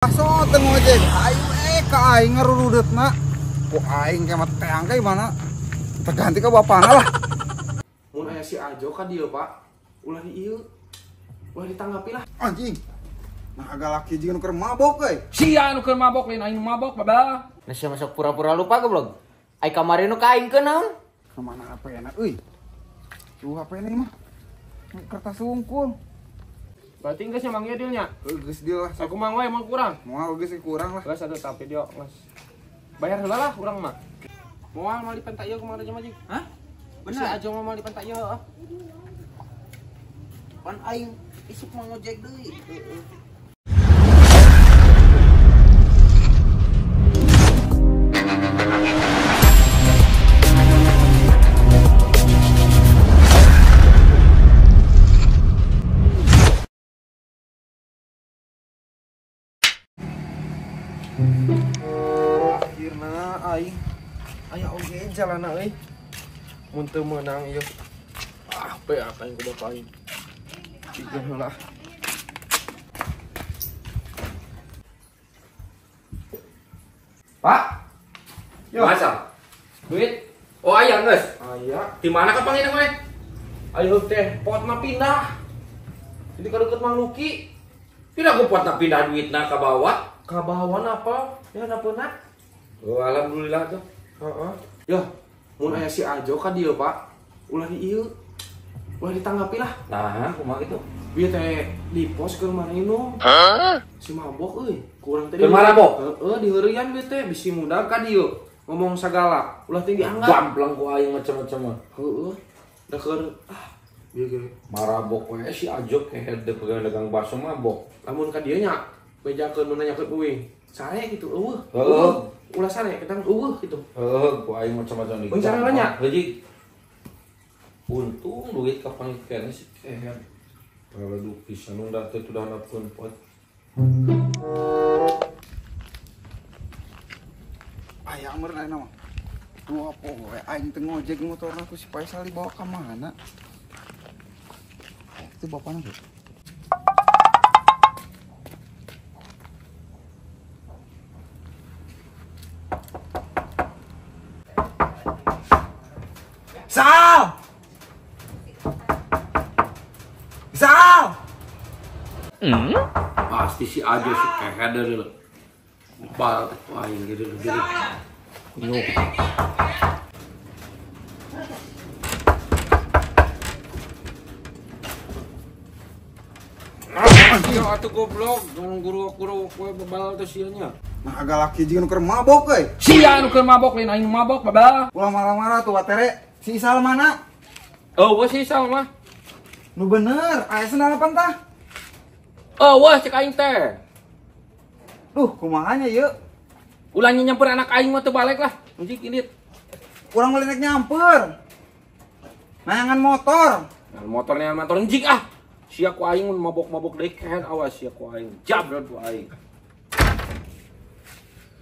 So teu ngojek, ayo ka aing ngarurudetna. Ku aing ke mah teang ka mana? Terganti ka bapana lah. Mun aya si Ajo ka dieu, Pak. Ulah di ieu. Ulah ditanggapi lah. Anjing. Nah agak laki jeung nu keur mabok euy. Sia nu keur mabok lain aing mabok, babal. Nah sia masuk pura-pura lupa goblok. Ai kamari nu ka aing keun naon? Ka mana HP-na euy? Tuh HP-na mah. Kertas sungkul. Berarti geus nya mang ieu dealnya? Geus deal lah. Aku mang wae mau kurang. Moal geus kurang lah. Geus atuh tapi dia geus. Bayar heula lah urang mah. Moal mal dipentak ieu kumaha aja majik. Hah? Bener. Si Ajo mah mal dipentak ieu heuh. Pan aing isuk mah ngojek deui. Heeh. Akhirna aing aya oge jalana euy. Mun teu meunang ieu. Ah, pe apa yang ku bapak aing. Tiga heula. Pak. Yo. Masa? Duit? Oh, aya geus. Aya. Di mana ka panginang we? Ayo teh potna pindah. Jadi ka deukeut Mang Luki. Tidak ku potna pindah duitna ka bawah. Ka bawah apa? Ya napeuna? Oh, alhamdulillah tuh. Heeh. Yo, mun aya si Ajo ka dieu, Pak. Ulah di ieu. Ulah ditanggapi lah. Nah, kumaha kitu? Bieu teh di pos keur marinum. Si mabok euy, kurang teh. Keur marabok? Heeh, diheureuyan bieu teh bisi muda ka dieu. Ngomong sagala, ulah teh dianggap. Gamplang ku aing macam-macam mah. Heeh. Da keur ah bieu ge marabok we si Ajo kehed dagang bakso mabok. Lamun ka dieu nya bejakeun mun nanyakeun uing. Sare gitu eueuh. Heeh. Ulah sare ketang eueuh gitu. Heeh, ku aing macam-macam di. Mun cara nanya? Heuh. Untung duit kapan kene si kehed. Kalau pisan nu da teh tudah napkeun pot. Aya meureun ayeuna mah. Dua poe aing teu ngojek motorna ku si Faisal dibawa ka mana? Itu bapana tuh. Sal! Sal! Pasti si Ajo si kehed deui. Bal aing gitu gitu. Nyuk. Yo atuh goblok, ngomong guru-guru kowe bebal teh sia nya. Nah agak laki jeung nu keur mabok euy. Sia nu keur mabok lain aing mabok babal. Ulah marah-marah tuh watere. Si Isal mana? Oh, wah si Isal mah. Nu bener, aya sendal apaan tah? Oh, wah cek aing teh. Duh, kumaha nya ieu? Ulah nyamper anak aing mah teu balik lah. Anjing indit. Urang balik naik nyamper. Nayangan motor. Nah, motornya motor anjing ah. Sia ku aing mun mabok-mabok deui kehed awas sia ku aing. Jabrot ku aing.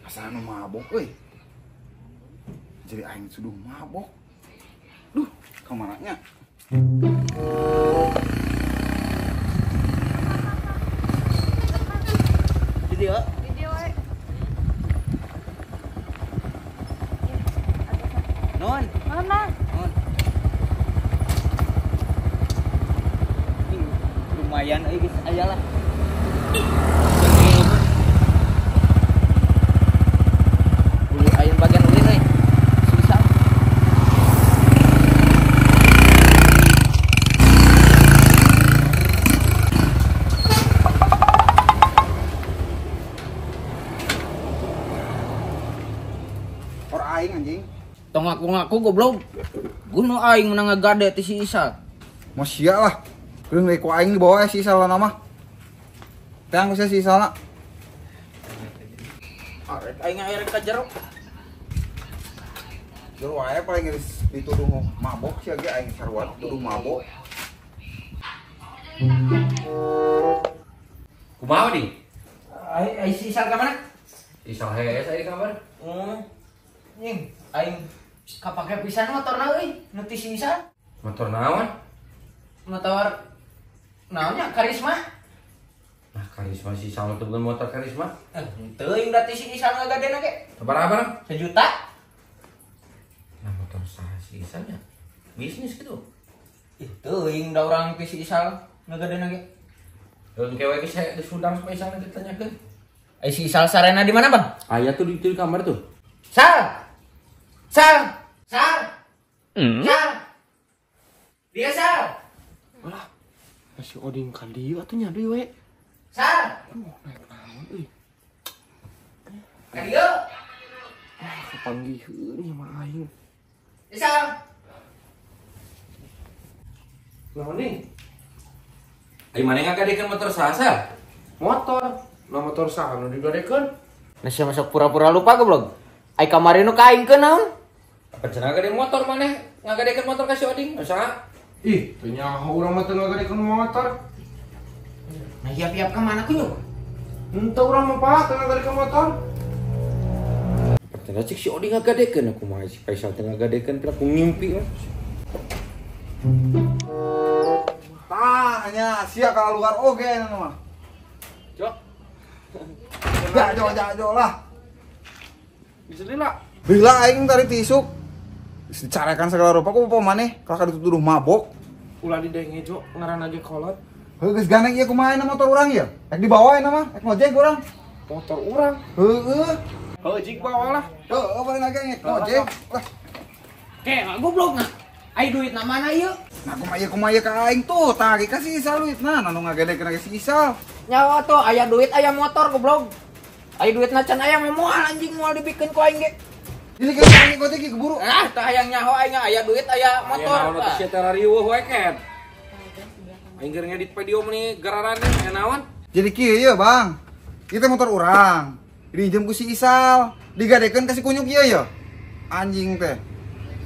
Asa nu mabok euy. Jadi aing suduh mabok. Duh, kamaranya. Video. Video we. Non. Mana? Non. Lumayan euy geus aya lah. Bulu ayam bagian ulin euy. Susah. Or aing anjing. Tong ngaku-ngaku goblok. Gunung aing menang ngagade ti si Isal. Mau sia lah. Keun we ku aing dibawa si Isal mah. Teang ku si Isal na. Arek aing arek ka jero. Jero wae paling geus dituduh mabok sia ge aing sarua tuduh mabok. Kumaha di? Ai si Isal ka mana? Isal hees ai ka mana? Oh. Nying, aing kapake pisan motorna euy, nu ti si Isal. Motor naon? Motor naonnya Karisma. Nah, Karisma si Isal tuh bukan motor Karisma. Teuing da ti si Isal ngagadena ge. Sabaraha barang? 1 juta. Nah motor saha si Isalnya? Bisnis gitu. Ih, teuing da urang ti si Isal ngagadena ge. Engke we geus geus hudang supaya Isal nanti ditanyakeun. Eh, si Isal sarena di mana, Bang? Aya tuh di kamar tuh. Sal. Sal. Sal. Sal. Dia Sal. Alah. Si Oding ka dieu atuh nya deui we. Sal. Aduh, naik naon euy. Ka dieu. Ah, kapanggihkeun ieu mah aing. Isal. Naon nih? Ai maneh ngagadekeun motor saha, Sal? Motor. Nah motor saha nu digadekeun? Nah, sia masuk pura-pura lupa goblok. Ai kamari nu ka aing keun naon? Apa cenah ngagadekeun motor maneh? Ngagadekeun motor ka si Oding? Saha? Ih, teu nyaho urang mah teu ngagadekeun motor. Nah, hiap-hiap ka mana kunyuk? Henteu urang mah Pak, teu ngagadekeun motor. Apa cenah cik si Oding ngagadekeun aku mah si Faisal teu ngagadekeun pira ku ngimpi. Tah nya sia keluar oge anu mah. Cok. Jajo jajo lah. Bisa lila. Bila aing tadi tisuk dicarekan segala rupa ku bapak maneh kalah dituduh mabok. Ulah didenge Jo, ngaranna ge kolot. Heuh geus gandeng ieu kumaha motor urang ieu? Rek dibawa na mah, rek ngojek urang. Motor urang. Heueuh. Heuh jig bawa lah. Heueuh paling lagi ngek ngojek. Lah, Ke, goblok nah. Ai duit na mana ieu? nah kumaha ieu ka aing tuh, tah ka si Isal duitna, nah nu ngagedekeun ge si Isal. Nyawa tuh aya duit aya motor goblok. Ai duitna can aya mah moal anjing moal dibikeun ku aing ge. Ini ke aing ngojek ieu keburu. Ah, tah hayang nyaho aing aya duit aya motor. Aya naon atuh sia teh riweuh we ket. Aing keur ngedit video meni gararane aya naon? Jadi kieu ieu, Bang. Ieu teh motor urang. Diinjem ku si Isal, digadekeun ka si kunyuk ieu ya. Anjing teh.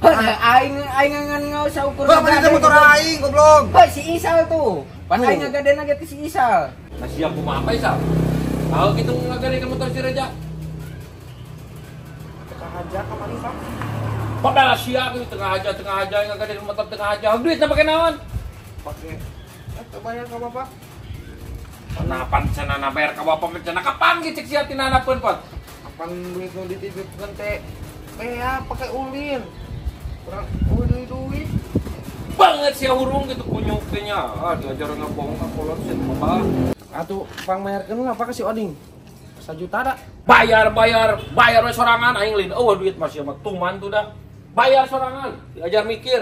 Heuh, aing aing ngan ngausa ukur. Bang, mana teh motor aing goblok. Heuh, si Isal tuh. Pan Tuh. aing ngagadena ge ti si Isal. Nah siap kumaha apa Isal? Tahu kitu ngagadekeun motor si Reja. Tengah aja kamari Pak. Padahal sia gitu tengah aja ngagadekeun motor tengah aja. Duitna pake naon? Pake atuh bayar ka bapak. Kenapa cenah bayar ka bapak cenah kapan ge cek sia tina handapeun pot? Kapan duit nu dititipkeun teh? Teh ya pake ulin. Urang ulin duit. Banget sia hurung gitu kunyuk teh nya. Ah diajar ngebohong ka kolot sia teh bapak. Atuh pang bayarkeun apa ka si Oding? 1 juta da. Bayar bayar bayar we sorangan aing lain eueuh duit mah sia mah tuman tuh dah. Bayar sorangan, diajar mikir.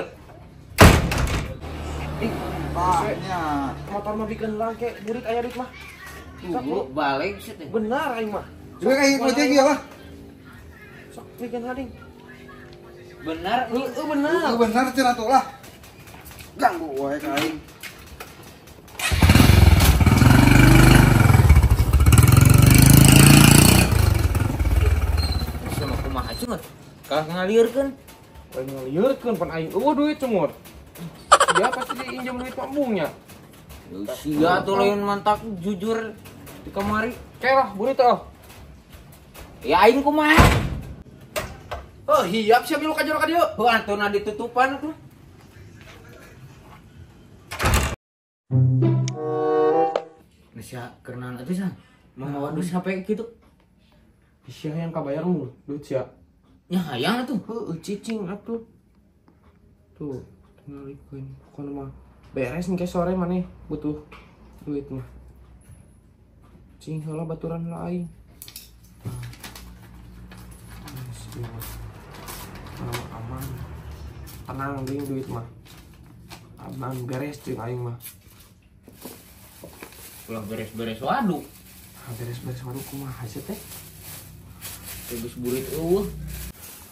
Ih, Tah nya. motor mah bikeun lah ke burit aya duit mah. Tunggu balik sih teh. Benar aing mah. Juga kayak ngojek ieu lah. Sok bikeun hading. Benar, Heeh benar. Heueuh bener cenah tuh lah. Ganggu wae ka aing. Sama kumaha cenah? Kalah ngalieurkeun. Lain ngalieurkeun pan aing eueuh duit cemur. Sia pasti diinjem duit mambungnya. Sia tuh lain mantak jujur di kamari. Oke lah, burit oh. Ya aing kumaha? Oh, hiap siap milu ka jero ka dieu. Heuh antuna ditutupan tuh. Nah, sia keur naon atuh san? Mau dus HP kitu. Sia yang kabayar mu duit sia. Nya hayang atuh. Heueuh cicing atuh. Tuh, tingalikeun pokona mah beres nih ke sore maneh butuh duit mah. Cing heula baturan lah aing. Nah, aman. Tenang ding duit mah. Aman beres jeung aing mah. Ulah beres-beres waduk. Ah, beres-beres waduk kumaha sih teh? Geus burit eueuh.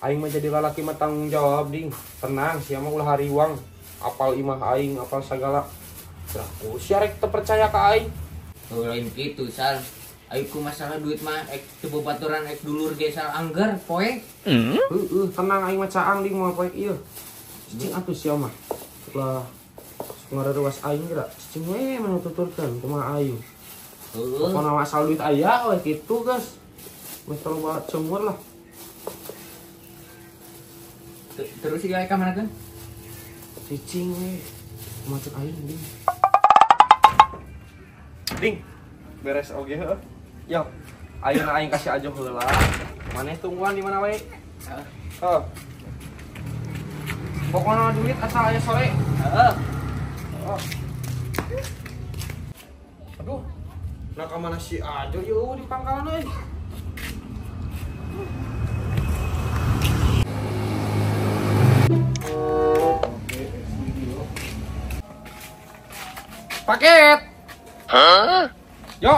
Aing mah jadi lalaki mah tanggung jawab ding. Tenang sia mah ulah hariwang. Apal imah aing, apal sagala. Berapa sia rek teu percaya ka aing? Heuh lain kitu sal. Aing ku masalah duit mah ek teu babaturan ek dulur ge sal angger poe. Heueuh, tenang aing mah caang ding moal poek ieu. Cicing atuh sia mah. Ulah ngareruas aing geura. Cicing we mah tuturkeun kumaha aing. Heueuh. Pokona mah asal duit aya we kitu geus. Geus terlalu cemur lah. Terus ieu ka mana keun? Cicing we. Macet aing ding. Ding. Beres oge heuh. Yo, ayeuna aing kasih aja heula. Maneh tungguan di mana wae? Heeh. Heeh. Pokona duit asal aya sore. Heeh. Heeh. Aduh. Nah ka mana si Ajo yeuh di pangkalan euy. Paket. Hah? Yo.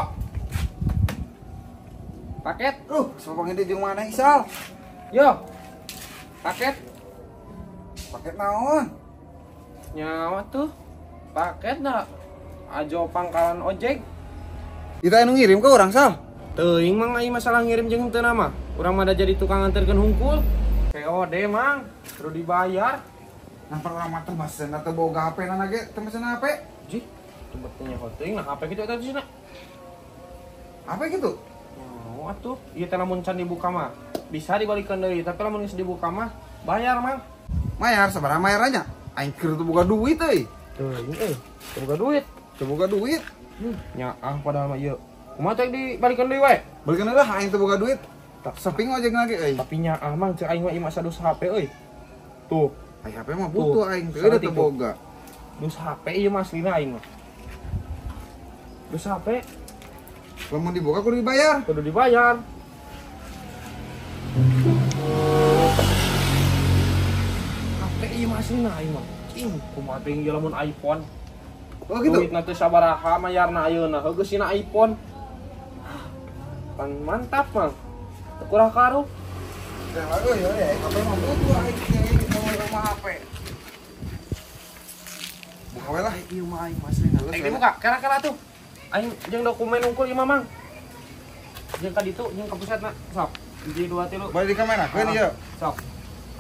Paket. Sopang ini jeung mana Isal? Yo. Paket. Paket naon? Nyawa tuh. Paket na Ajo pangkalan ojek. Kita anu ngirim ke orang Sal? Teuing mang ai masalah ngirim jeung henteu mah. Urang mah da jadi tukang nganterkeun hungkul. COD mang, kudu dibayar. Nah, urang mah teu mesen atau boga HP na ge, teu mesen HP. Jih, tempatnya teuing nah HP kitu eta di sini. HP gitu? Oh, atuh, ieu teh lamun can dibuka mah bisa dibalikeun deui, tapi lamun geus dibuka mah bayar mang. Mayar sabaraha mayar aja? Aing keur teu boga duit euy. Teuing euy, teu boga duit. Teu boga duit. Nyaah padahal mah ieu. Kumaha teh dibalikeun deui wae? Balikeun lah aing teu boga duit. Seping ojek lagi euy. Tapi nyaah mang cek aing mah ieu mah sadus HP euy. Tuh, ai HP mah butuh aing teu teu boga. Dus HP ieu mah aslina aing mah. Dus HP lamun dibuka kudu dibayar. Kudu dibayar. HP ieu mah aslina aing mah. Cing, kumaha teh ieu lamun iPhone. Oh gitu. Duitna teh sabaraha mayarna ayeuna. Heuh geus sina iPhone. Pan mantap mah. Teu kurang karuh. Ya euy euy, HP mah butuh aing teh rumah HP. Buka we lah ieu mah aing aslina. Aing dibuka, kara-kara tuh. Aing jeung dokumen unggul ieu mah mang. Jeung ka ditu jeung ka pusatna. Sok. 1 2 3. Balik di kamera keun ieu. Sok.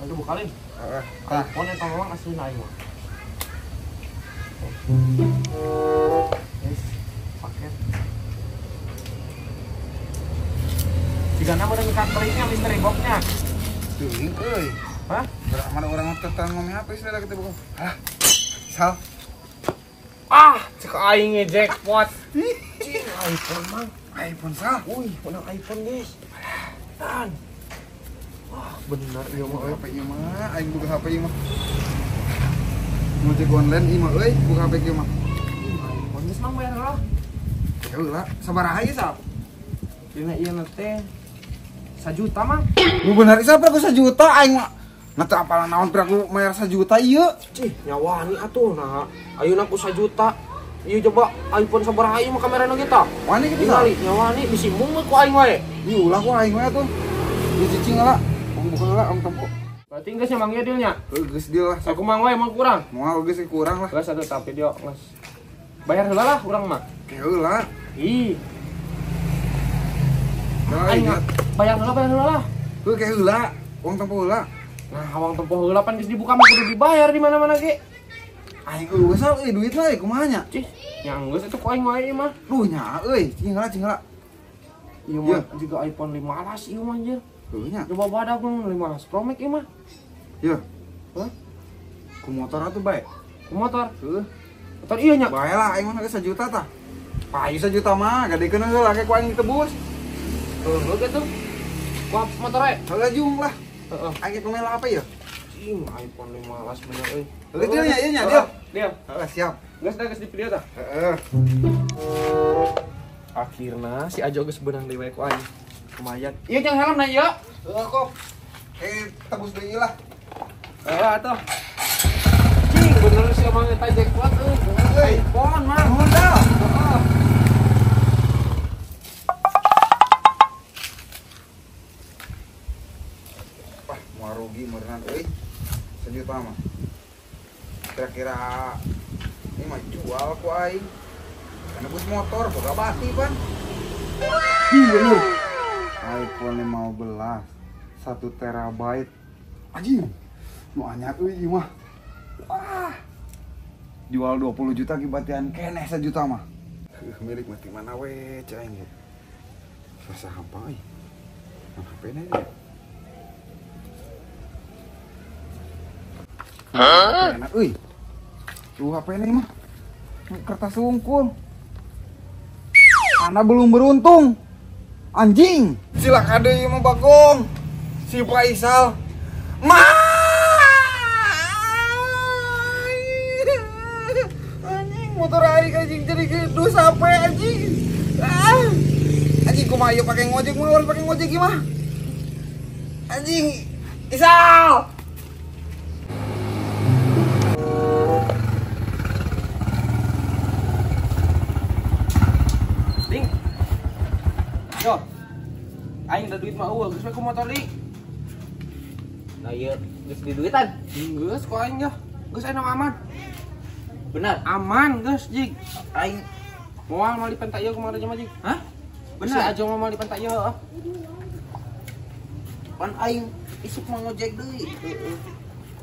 Aing buka lain. Heeh. Tah, iPhone eta memang aslina aing mah. Yes, paket. Jika nama udah ngekakelingnya misteri boxnya. Teuing euy. Hah? Mana orang tetang ngomong HP sih lah kita buka. Hah? Sal. Ah, cek aing jackpot. Cing, iPhone mang. iPhone sal. Wih, menang iPhone guys. Tan. Wah, bener ieu mah HP ieu mah, aing buka HP ieu mah. Ngojek online ieu mah euy, buka HP ieu mah. iPhone geus mang bayar lah. Ya heula, sabaraha ieu sal? Dina ieu teh 1 juta mang. Lu bener ieu ku 1 juta aing mah. Nah teu apalan naon piraku mayar 1 juta ieu. Cih, nyawani atuh nah. Ayeuna ku 1 juta. Ieu coba iPhone sabaraha ieu mah kamerana kita. Wani kitu tingali nyawani bisi mungut ku aing wae. Ieu ulah ku aing wae atuh. Ieu cicing heula. Ong buka heula ong tempo. Berarti geus nya mang ieu dealnya? Heuh geus deal lah. Aku mang wae mau kurang. Moal geus kurang lah. Geus atuh tapi dia geus. Bayar heula lah urang mah. Heula. Ih. Aing bayar heula lah. Heuh ke heula. Uang tempo heula. Nah, uang tempo heula pan geus dibuka mah kudu dibayar di mana-mana ge. Aing eueuh sal euy duit lah kumaha nya? Cih, nya geus atuh ku aing wae mah. Duh nya euy, cing heula cing heula. Ieu mah juga iPhone 15 ieu mah anjir. Heuh nya. Coba badak 15 Pro Max ieu mah. Ieu. Hah? Ku motor atuh bae. Ku motor? Heuh. Motor ieu nya. Bae lah aing mah geus 1 juta tah. Payu 1 juta mah gadekeun heula ke ku aing ditebus. Heuh kitu. Ku motor wae. Heula jung lah. Heeh. Aing ku mela HP ya? Cing, iPhone 15 bener euy. Heuh deal nya ieu nya deal. Deal. Heeh, siap. Geus dah geus di video tah. Heeh. Akhirna si Ajo geus beunang deui wae ku aing. Lumayan. Ieu jeung helm na ieu. Heeh kok. Tebus deui lah. Heeh atuh. Cing, bener si abang eta jackpot euy. iPhone mah. Nuhun dah. Heeh. Wah, mau rugi meureunnan euy. 1 juta mah. Kira-kira ini mah jual ku aing. Nebus motor boga bati pan. Iya lu. iPhone 15 1 terabyte. Anjing. Nu anyar euy ieu mah. Wah. Jual 20 juta kibatian keneh 1 juta mah. Milik mati mana we cai aing ge. Rasa hampa euy. HP-na ieu. Hah? Enak euy. Tuh HP-na mah. Kertas wungkul. Anda belum beruntung. Anjing. Cilaka deui mah Bagong. Si Faisal. Ma! Anjing motor aing anjing jadi geus sampai anjing. Ah. Anjing kumaha ieu pake ngojek mah urang pake ngojek ieu mah. Anjing. Isal. Ding. Yo. Aing da duit mah eueuh, geus we ku motor deui. Nah ieu geus diduitan. Geus ku aing ya. Geus aing aman. Benar. Aman geus jig. Aing moal mal dipentak ieu kumaha mah jig. Hah? Bener aja mau dipentak ieu heeh. Pan aing isuk mau ngojek deui. Heeh.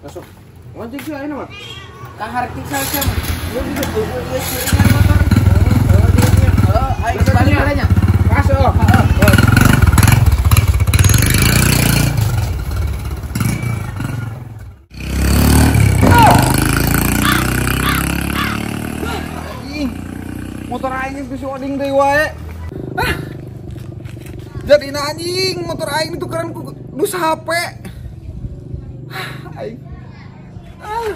Masuk. Ngojek sih aing mah. Ka harti saja mah. Ieu bisa eueuh ieu seuringan motor. Heeh, heeh, aing balik nya. Masuk. Heeh. Motor aing geus oding deui wae. Ah. Jadi anjing motor aing ditukeran ku dus HP. Ah, aing. Ah.